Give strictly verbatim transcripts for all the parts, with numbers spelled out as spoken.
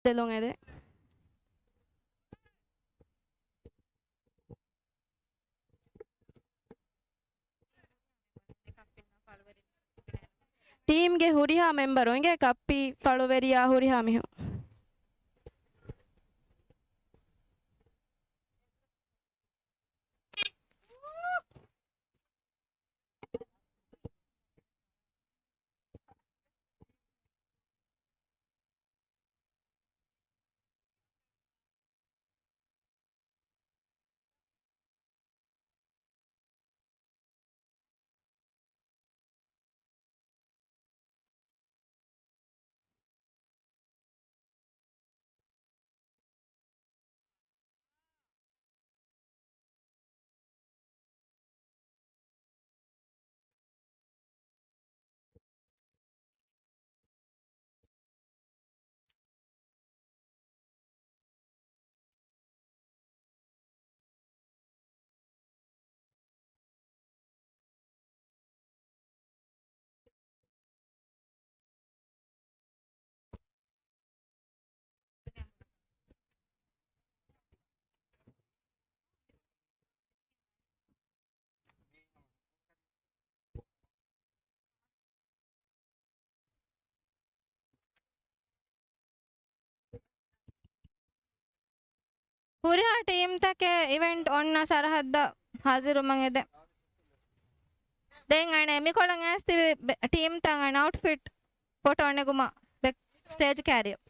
ދެލުން އެދެ. ޓީމްގެ ހުރިހާ މެމްބަރު އިނގޭ ކައްޕި ފަޅުވެރިޔާ ހުރިހާ މީހުން. ހުރިހާ ޓީމްތަކެއް އިވެންޓް އޮންނަ ސަރަހައްދަށް ހާޒިރުވުމަށް އެދެން. ދެން އަނެއް މިކޮޅަށް އައިސްތިބި ބެ-، ޓީމްތައް އަން އައުޓްފިޓް ފޮޓޯ ނެގުމަށް ބެ-، ސްޓޭޖް ކާރިއަށް.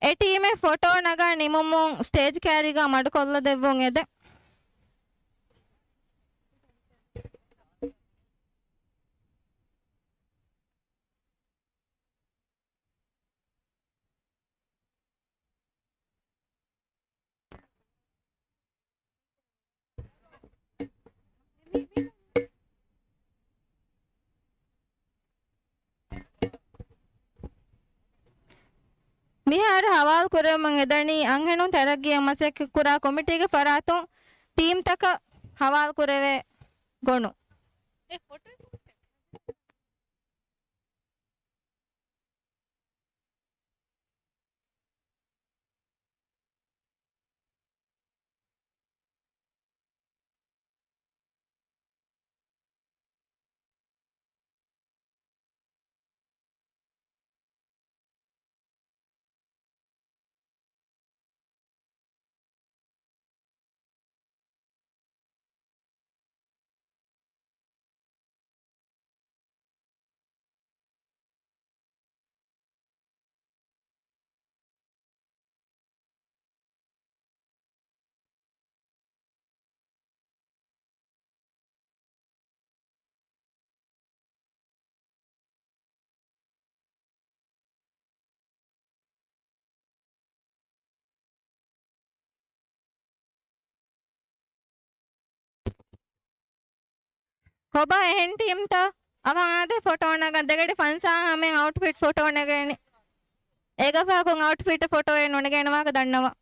އެ ޓީމެއް ފޮޓޯ ނަގާ ނިމުމުން ސްޓޭޖް ކާރީގަ މަޑުކޮށްލަދެއްވުން އެދެން. މިހާރު ހަވާލު ކުރެވުމަށް އެދަނީ އަންހެނުން ތަރައްގީއަށް މަސައްކަތް ކުރާ ކޮމިޓީގެ ފަރާތުން ޓީމްތަކަށް ހަވާލު ކުރެވޭ ގޮނޑު. ކޮބާ އެހެން ޓީމްތައް އަވަހަށް އާދޭ ފޮޓޯ ނަގަން؟ ދެގަޑި ފަންސާހަމެން އައުޓްފިޓް ފޮޓޯ ނެގޭނެ. އެގަފާކުން އައުޓްފިޓް ފޮޓޯއެއް ނުނެގޭނެ ވާހަކަ ދަންނަވަން.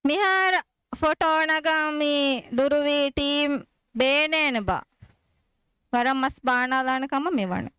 މިހާރު ފޮޓޯ ނަގާ މި ދުރުވި ޓީމް ބޭނޭނެބާ. ވަރަށް މަސް ބާނާލާނެ ކަމަށް މި ވަނީ.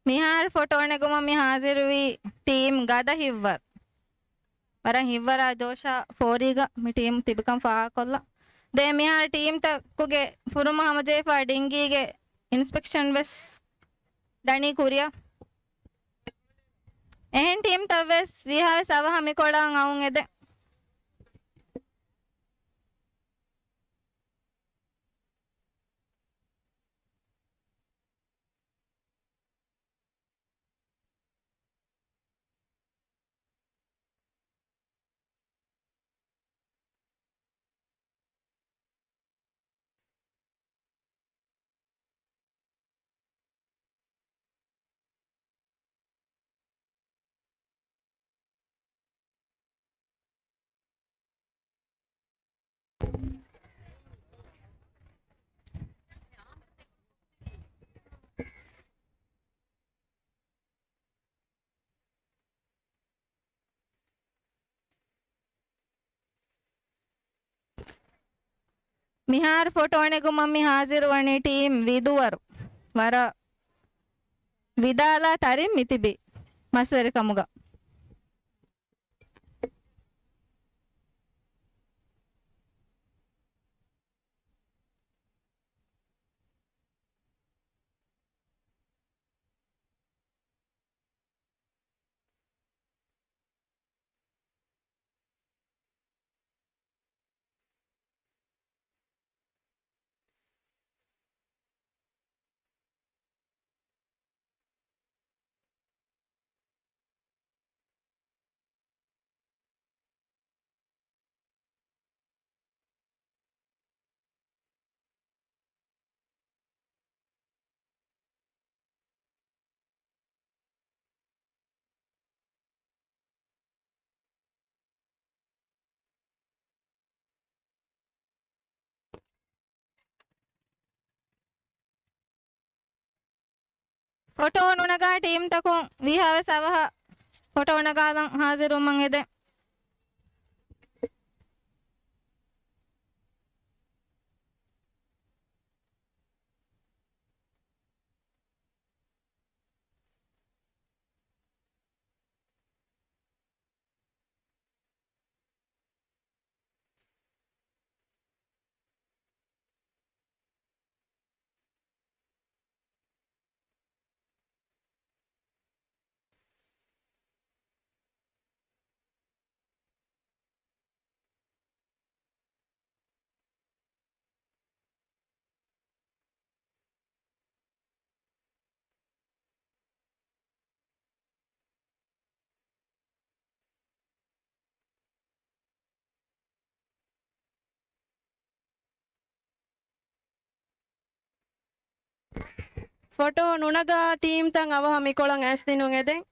މިހާރު ފޮޓޯ ނެގުމަށް މި ހާޒިރުވި ޓީމް ގަދަ ހިއްވަރު. ވަރަށް ހިތްވަރާ ޖޯޝާ ފޯރީގަ މި ޓީމް ތިބިކަން ފާހަގަކޮށްލަން. ދެން މިހާރު ޓީމްތަކުގެ ފުރުމަށް ހަމަޖެހިފާ ޑިންގީގެ އިންސްޕެކްޝަން ވެސް ދަނީ ކުރިއަށް. އެހެން ޓީމްތައް ވެސް ވީހާވެސް އަވަހަށް މިކޮޅަށް އައުން އެދެން. މިހާރު ފޮޓޯ ނެގުމަށް މި ހާޒިރު ވަނީ ޓީމް ވިދުވަރު. ވަރަށް ވިދާލާ ތަރިން މިތިބީ މަސްވެރިކަމުގަ. ފޮޓޯ ނުނަގާ ޓީމްތަކުން ވީހާވެސް އަވަހަށް ފޮޓޯ ނަގާލަން ހާޒިރުވުމަށް އެދެން. ފޮޓޯ ނުނަގާ ޓީމްތައް އަވަހަށް މިކޮޅަށް އައިސްދިނުން އެދެން.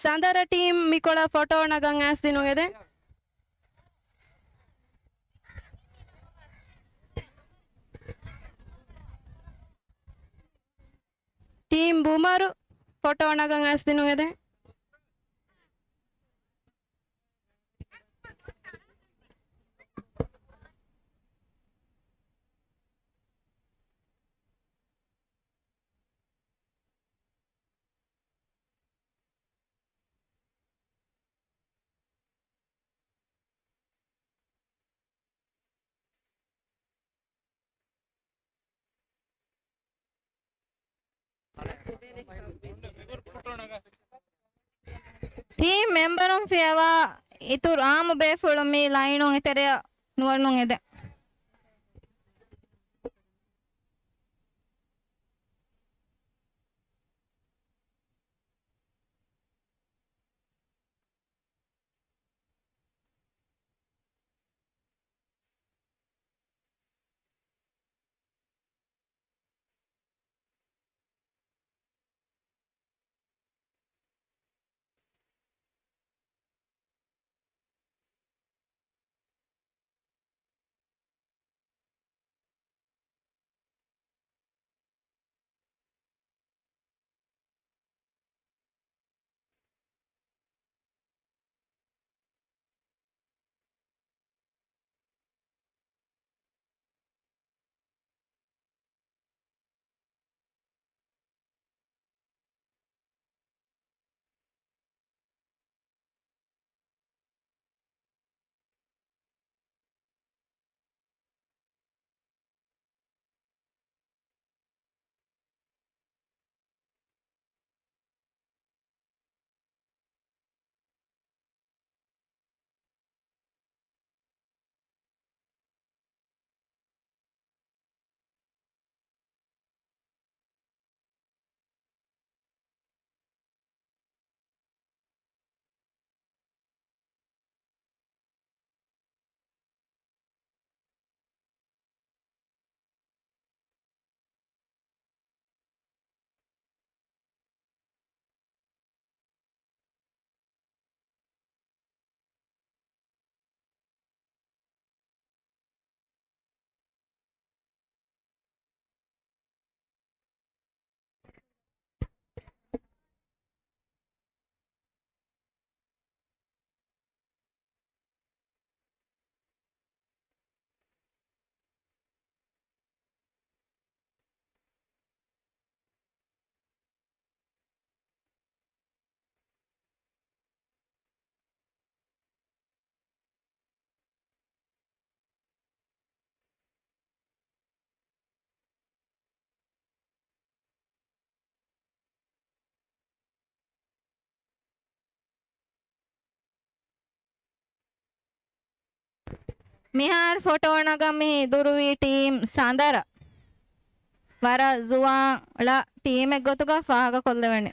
ސަނދަރަ ޓީމް މިކޮޅަށް ފޮޓޯ ނަގަން އައިސްދިނުން އެދެން. ޓީމް ބުމަރު ފޮޓޯ ނަގަން އައިސްދިނުން އެދެން. ޓީމް މެމްބަރުން ފިޔަވާ އިތުރު އާއްމު ބޭފުޅުން މި ލައިނުން އެތެރެއަށް ނުވަނުން އެދެން. މިހާރު ފޮޓޯ ނަގަން މި ދުރުވި ޓީމް ސަނދަރަ. ވަރަށް ޒުވާން ޅަ ޓީމެއް ގޮތުގަ ފާހަގަކޮށްލެވެނީ.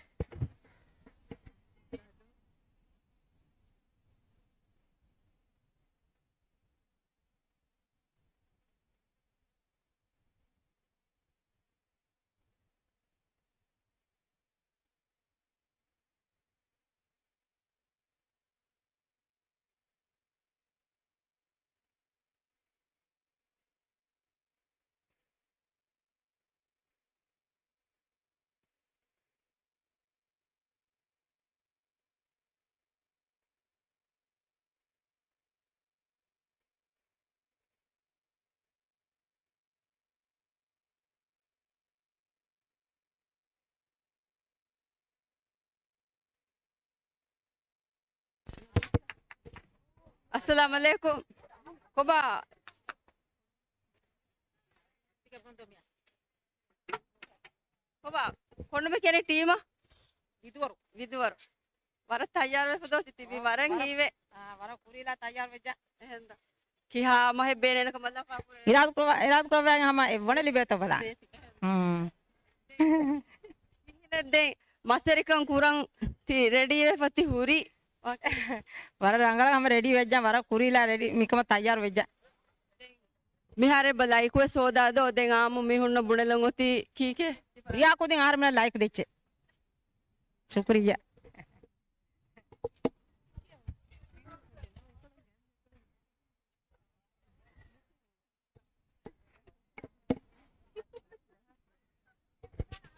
އައްސަލާމް ޢަލައިކުމް. ކޮބާ؟ ކޮބާ؟ ކޮންމެ ކެރެ ޓީމަށް؟ ވިދުވަރު. ވިދުވަރު. ވަރަށް ތައްޔާރުވެފަ ދޯ ތި ތިބީ ވަރަށް ވަރަށް، ހީވޭ. އާ، ވަރަށް ކުރީލާ ތައްޔާރު ވެއްޖާ. އެހެންދާ. ކިހާ މަހެއް ބޭނޭނަކަމަށް ލަފާ ކުރޭ. އިރާދަ ކުރަ-، އިރާދަ ކުރައްވާ ހަމަ އެއްވަނަ ލިބޭތޯ ބަލާ. ބޭސި. ހުން. މިހިނެއް ދެން މަސްވެރިކަން ކުރަން ތި ރެޑީވެފަ ތި ހުރީ. ވަރަށް ރަނގަޅަށް ހަމަ ރެޑީ ވެއްޖާ، ވަރަށް ކުރީލާ ރެޑީ މިކަމަށް ތައްޔާރު ވެއްޖާ. މިހާރެއް ބަ ލައިކުވެސް ހޯދާ ދޯ. ދެން އާއްމު މީހުންނަށް ބުނެލަން އޮތީ ކީކޭ؟ ރިޔާ ކުދިން އަހަރުމެންނަށް ލައިކް ދެއްޗެ. ޝުކުރިއްޔާ.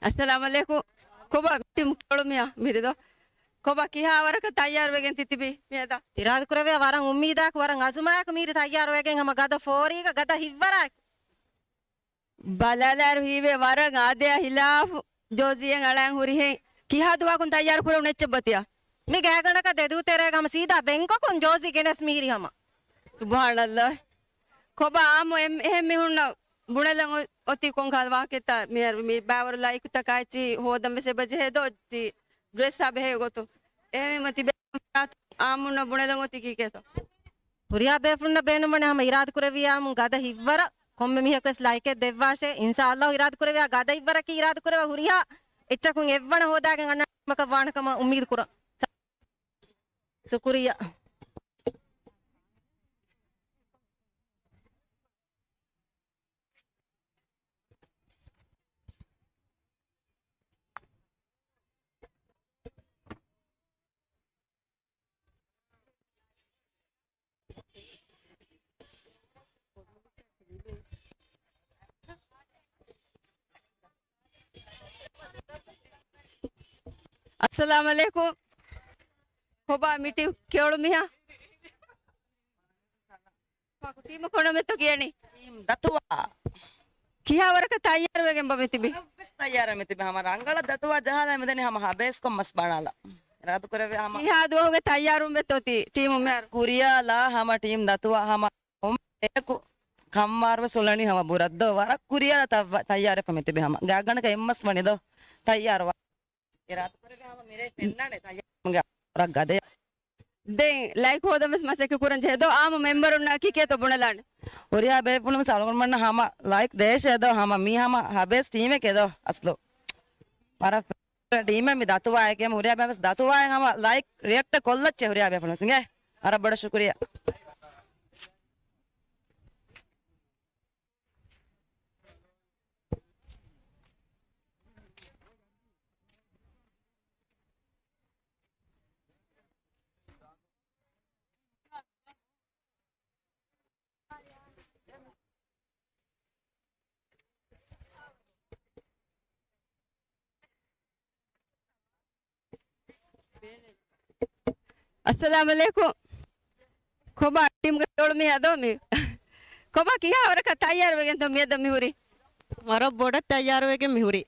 އައްސަލާމު ޢަލައިކުމް. ކޮބާ މި ޓީމް ކެޔޮޅު މީހާ މިހިރީ ދޯ؟ ކޮބާ ކިހާ ވަރަކަށް ތައްޔާރުވެގެން ތިތިބީ މިއަދާ؟ އިރާދަކުރެއްވިޔާ ވަރަށް އުއްމީދާއެކު ވަރަށް އަޒުމާއެކު މިހިރީ ތައްޔާރުވެގެން ހަމަ ގަދަ ފޯރީގަ ގަދަ ހިތްވަރާއެކު. ބަލާލާއިރު ހީވޭ ވަރަށް އާދަޔާ ހިލާފު ޖޯޒީއަށް އަޅާން ހުރިހެން. ކިހާ ދުވަހަކުން ތައްޔާރު ކުރެވުނު އެއްޗެއްބަ ތިޔަ؟ މި ގާތްގަނޑަކަށް ދެދުވަހު ތެރޭގަ ހަމަ ސީދާ ބެންކޮކުން ޖޯޒީ ގެނެސް މިހިރީ ހަމަ. ސުބްޙާނަﷲ. ކޮބާ އާއްމު އެހެން މީހުންނަށް ބުނެލަން އޮ-، އޮތީ ކޮން ކަހަލަ ވާހަކައެއްތަ؟ މިހާރު މި ބައިވަރު ލައިކުތަކާ އެއްޗިހި ހޯދަން ވެސް އެބަ ޖެހޭ ދޯ ތި ޑްރެސްއާ ބެހޭ ގޮތުން. އެހެންވީމަ ތިބޭ އާއްމުންނަށް ބުނެލަން އޮތީ ކީކޭތޯ؟ ހުރިހާ ބޭފުޅުންނަށް ބޭނުންވަނީ ހަމަ އިރާދަކުރެއްވިޔާމު ގަދަ ހިތްވަރަށް ކޮންމެ މީހަކުވެސް ލައިކެއް ދެއްވާށޭ. އިންޝާﷲ އިރާދަކުރެއްވިޔާ ގަދަ ހިތްވަރަކީ އިރާދަކުރެއްވާ ހުރިހާ އެއްޗަކުން އެއްވަނަ ހޯދާގެން އަންނަ ކަމަކަށް ވާނެ ކަމަށް އުއްމީދު ކުރަން. ޝުކުރިއްޔާ. އައްސަލާމު ޢަލައިކުމް. ކޮބާ މި ޓީމް ކެޔޮޅު މީހާ؟ ޓީމް ކޮންމެތޯ ކިޔަނީ؟ ޓީމް ދަތުވާ. ކިހާ ވަރަކަށް ތައްޔާރުވެގެން ބަ މިތިބީ؟ ވެސް ތައްޔާރަށް މިތިބީ. ހަމަ ރަނގަޅަށް ދަތުވާ ޖަހާލާ މިދަނީ ހަމަ ހަބޭސްކޮށް މަސް ބަނާލާ. އިރާދަކުރެއްވި ހަމަ. ކިހާ ދުވަހުގެ ތައްޔާރުވުން ވެތޯ ތި ޓީމު މިހާރު؟ ކުރިޔާލާ ހަމަ ޓީމް ދަތުވާ ހަމަ އެކު ކަންވާރު ވެސް އުޅެނީ ހަމަ ބުރަށްދޯ. ވަރަށް ކުރިޔާ ތައް-، ތައްޔާރެއް މިތިބި ހަމަ. ގާތްގަނޑަކަށް އެއްމަސް ވަނިދޯ ތައްޔާރުވާ. އިރާދަކުރެއްވި ހަމަ މިރޭ ފެންނާނެ ތައްޔާރު ގާ-، ވަރަށް ގަދަޔަށް. ދެން ލައިކް ހޯދަން ވެސް މަސައްކަތް ކުރަން ޖެހޭ ދޯ. އާއްމު މެމްބަރުންނަށް ކިކޭތޯ ބުނެލާނެ؟ ހުރިހާ ބޭފުޅުން ވެސް އަޅުގަނޑުމެންނަށް ހަމަ ލައިކް ދޭށޭ ދޯ. ހަމަ މީ ހަމަ ހަބޭސް ޓީމެކޭ ދޯ އަސްލު. ވަރަށް ޓީމެއް މި ދަތުވާއެކޭ ހުރިހާ ބޭފުޅުން ދަތުވާއެއް ހަމަ ލައިކް ރިއެކްޓް ކޮށްލައްޗޭ ހުރިހާ ބޭފުޅުން ވެސް އިނގޭ. ވަރަށް ބޮޑަށް ޝުކުރިއްޔާ. އައްސަލާމު ޢަލައިކުމް. ކޮބާ ޓީމްގެ ކެޔޮޅު މީހާ ދޯ މީ؟ ކޮބާ ކިހާ ވަރަކަށް ތައްޔާރުވެގެންތޯ މިއަދަށް މިހުރީ؟ ވަރަށް ބޮޑަށް ތައްޔާރުވެގެން މިހުރީ.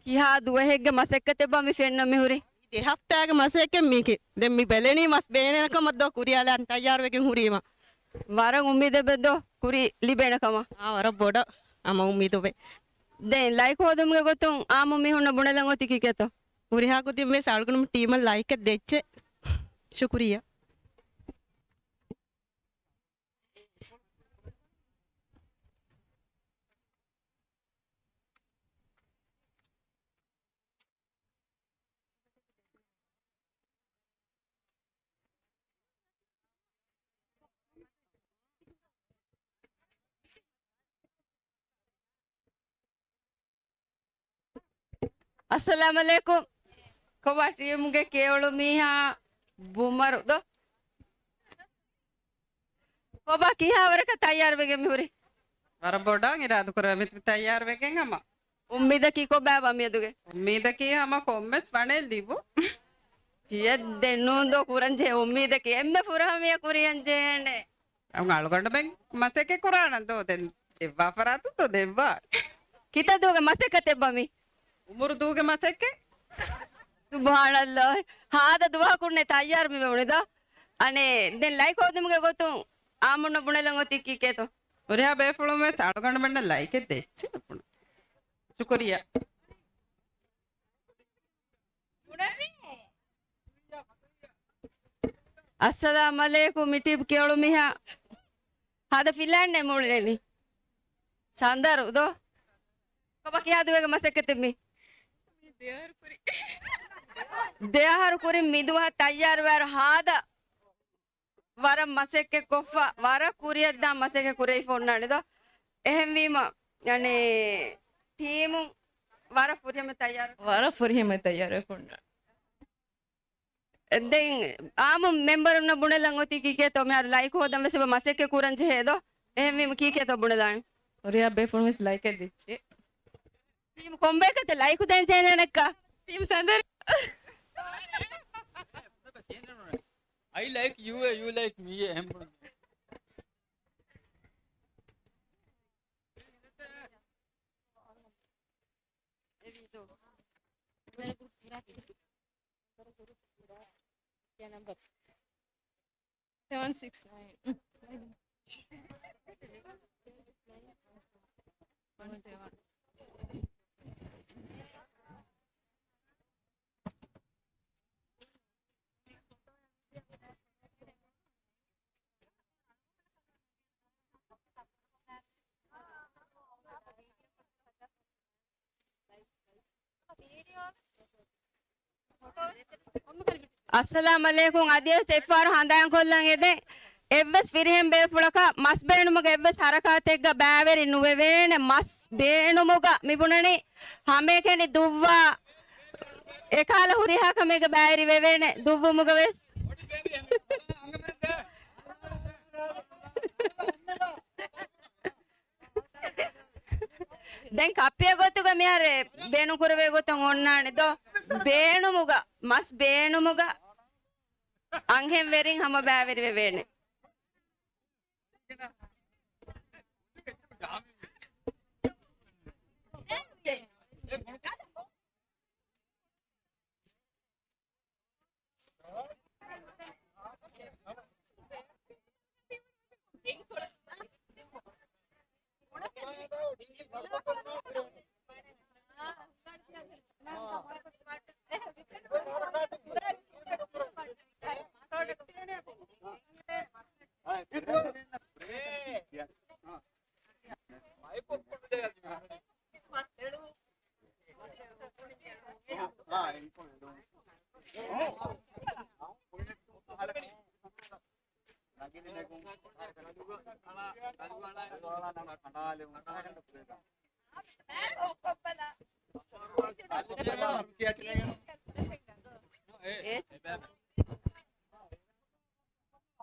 ކިހާ ދުވަހެއްގެ މަސައްކަތެއްބާ މި ފެންނަން މިހުރީ؟ ދެ ހަފްތާގެ މަސައްކަތް މީކީ. ދެން މި ބެލެނީ މަސް ބޭނެން ކަމަށް ދޯ ކުރިޔާލާން ތައްޔާރުވެގެން ހުރީމަ. ވަރަށް އުއްމީދެއް ވެ ދޯ ކުރި ލިބޭނެ ކަމަށް. އާ، ވަރަށް ބޮޑަށް ހަމަ އުއްމީދު ވޭ. ދެން ލައިކް ހޯދުމުގެ ގޮތުން އާއްމު މީހުންނަށް ބުނެލަން އޮތީ ކިކޭތޯ؟ ހުރިހާ ގޮތިން ވެސް އަޅުގަނޑު ޓީމަށް ލައިކެއް ދެއްޗެ. ޝުކުރިއްޔާ. އައްސަލާމު ޢަލައިކުމް. ކޮބާ ޓީމުގެ ކެޔޮޅު މީހާ ބުމަރު ދޯ؟ ކޮބާ ކިހާ ވަރަކަށް ތައްޔާރުވެގެން މިހުރީ؟ ވަރަށް ބޮޑަށް އިރާދަކުރެވި ތައްޔާރުވެގެން ހަމަ. އުއްމީދަކީ ކޮބާބާ މިއަދުގެ؟ އުއްމީދަކީ ހަމަ ކޮންމެސް ވަނެއް ލިބު. ތިޔަ ދެން ނޫން ދޯ ކުރަން ޖެހޭ އުއްމީދަކީ އެންމެ ފުރަހަމަޔަށް ކުރިޔަށް ޖެހޭނެ. އަޅުގަނޑުމެން މަސައްކަތް ކުރާނަން ދޯ ދެން ދެއްވާ ފަރާތުން ދޯ ދެއްވާ. ކިތައް ދުވަހުގެ މަސައްކަތެއްބާ މީ؟ އުމުރު ދޫގެ މަސައްކަތް. ސުބްޙާނަﷲ. ހާދަ ދުވަހަކުންނޭ ތައްޔާރު މި ވެވުނީ ދޯ. އަނެއް ދެން ލައިކް ހޯދުމުގެ ގޮތުން އާއްމުންނަށް ބުނެލަން އޮތީ ކީކޭތޯ؟ ހުރިހާ ބޭފުޅުން ވެސް އަޅުގަނޑުމެންނަށް ލައިކެއް ދެއްޗޭ ބުނު. ޝުކުރިއްޔާ. އައްސަލާމު ޢަލައިކުމް. މި ޓީމް ކެޔޮޅު މީހާ ހާދަ ފިލާންނޭ މުޅިނީ. ސަނދަރު ދޯ. ކޮބާ ކިހާ ދުވަހެއްގެ މަސައްކަތެއް މީ؟ ދެ އަހަރު ކުރިން މި ދުވަހަށް ތައްޔާރުވާއިރު ހާދަ ވަރަށް މަސައްކަތް ކޮށްފަ، ވަރަށް ކުރިޔަށްދާ މަސައްކަތް ކުރެވިފަ އޮންނާނެ ދޯ. އެހެންވީމަ، ޔަނީ، ޓީމުން ވަރަށް ފުރިހަމަ ތައްޔާރު. ވަރަށް ފުރިހަމަ ތައްޔާރުވެފަ އޮންނާނެ. ދެން އާއްމު މެމްބަރުންނަށް ބުނެލަން އޮތީ ކީކޭތޯ؟ މިހާރު ލައިކް ހޯދަން ވެސް އެބަ މަސައްކަތް ކުރަން ޖެހޭ ދޯ. އެހެންވީމަ ކީކޭތޯ ބުނެލާނެ؟ ހުރިހާ ބޭފުޅުން ވެސް ލައިކެއް ދެއްޗޭ. ޓީމް ކޮންބައެކަތަ ލައިކު ދޭން ޖެހެނީ އަނެއްކާ؟ ޓީމް ސަނދެރި. I like you, you like me. Seven six nine. One seven. އައްސަލާމް ޢަލައިކުމް. އަދިވެސް އެއްފަހަރު ހަނދާންކޮށްލަން އެދެން. އެއްވެސް ފިރިހެން ބޭފުޅަކަށް މަސް ބޭނުމުގެ އެއްވެސް ހަރަކާތެއްގަ ބައިވެރި ނުވެވޭނެ. މަސް ބޭނުމުގަ މިބުނަނީ ހަމައެކަނި ދުއްވާ އެކާލަ ހުރިހާ ކަމެއްގަ ބައިވެރި ވެވޭނެ ދުއްވުމުގަ ވެސް. ދެން ކައްޕިއެއް ގޮތުގަ މިހާރު ބޭނުން ކުރެވޭ ގޮތުން އޮންނާނެ ދޯ؟ ބޭނުމުގަ، މަސް ބޭނުމުގަ އަންހެންވެރިން ހަމަ ބައިވެރި ވެވޭނެ.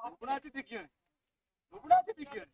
ނުބުނާތި ދިގިޔަން. ނުބުނާތި ދިގިޔަން.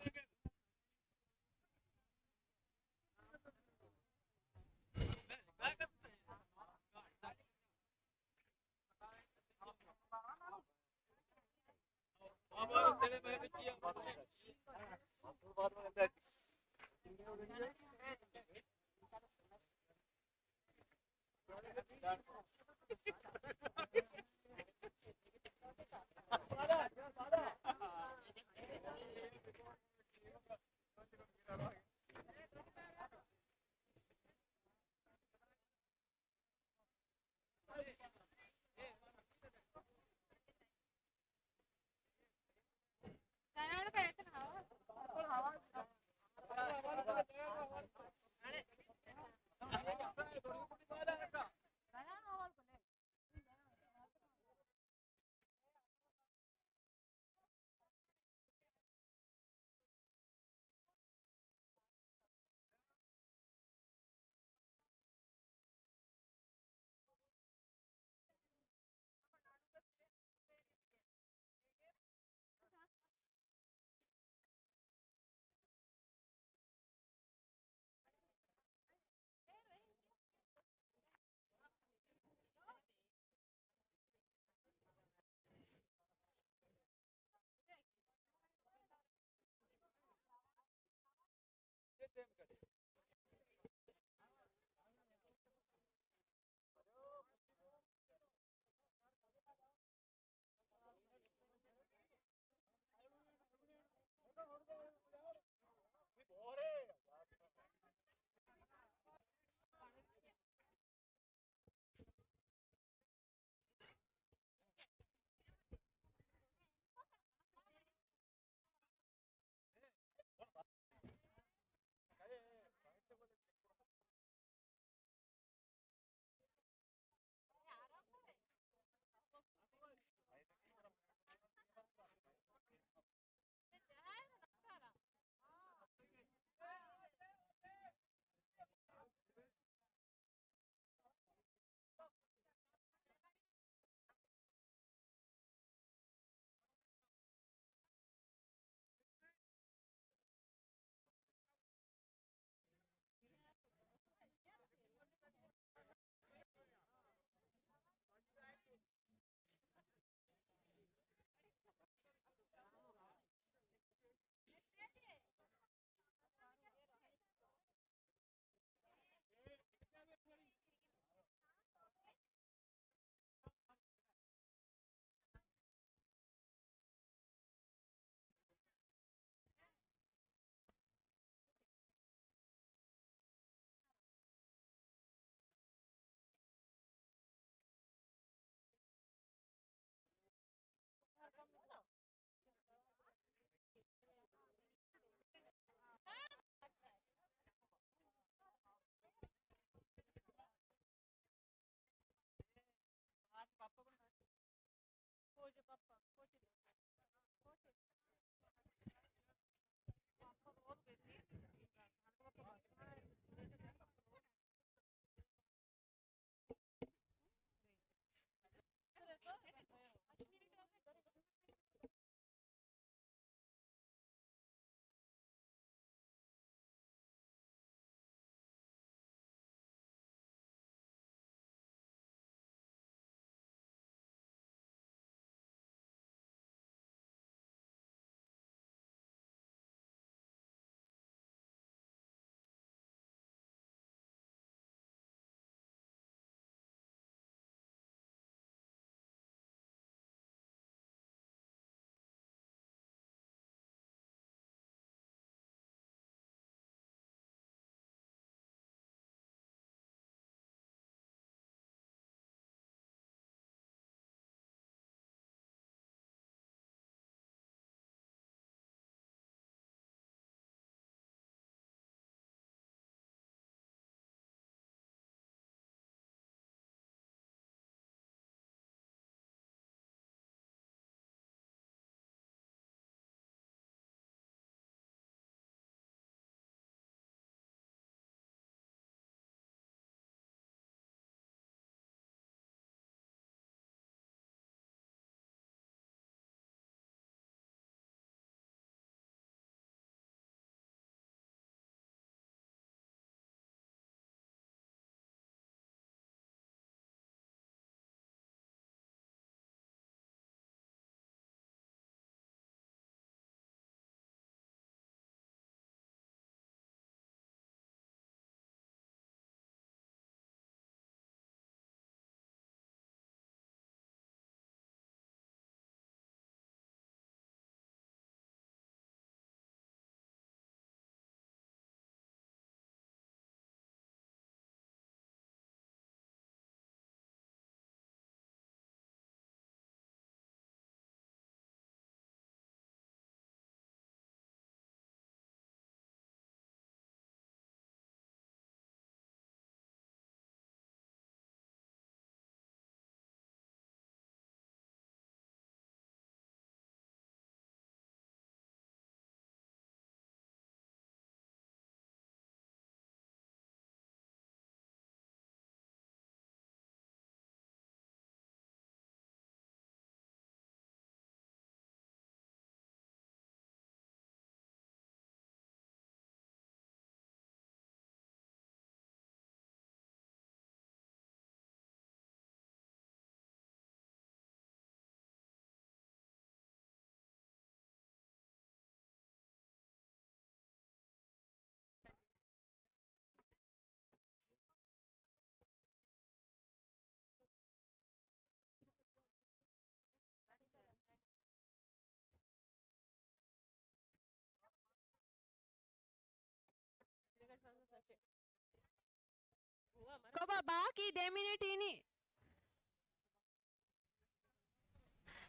ކޮބާ ބާކީ ދެ މިނިޓް އިނީ؟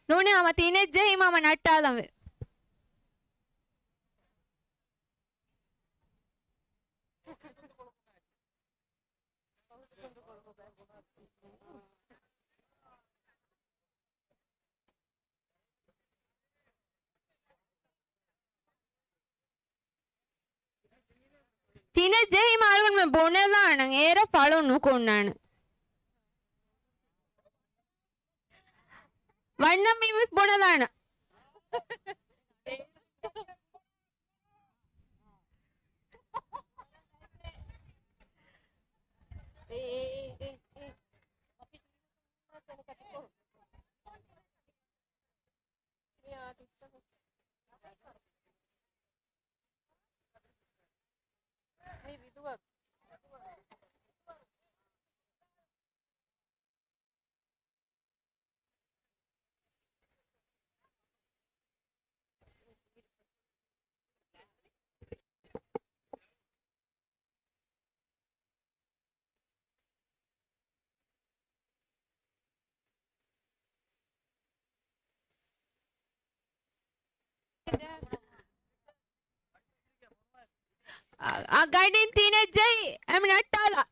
ނޫނީ ހަމަ ތިނެއް ޖެހީމަ ހަމަ ނައްޓާލަންވޭ. ތިނެއް ޖެހީމަ އަޅުގަނޑުމެން ބުނެލާނަން، އޭރަށް ފަޅުން ނުކުންނާނެ. ވަންނަން މިވެސް ބުނެލާނަން. އަ، އަ، ގަޑިން ތިނެއް ޖެހި، އެމް ނައްޓާލާ.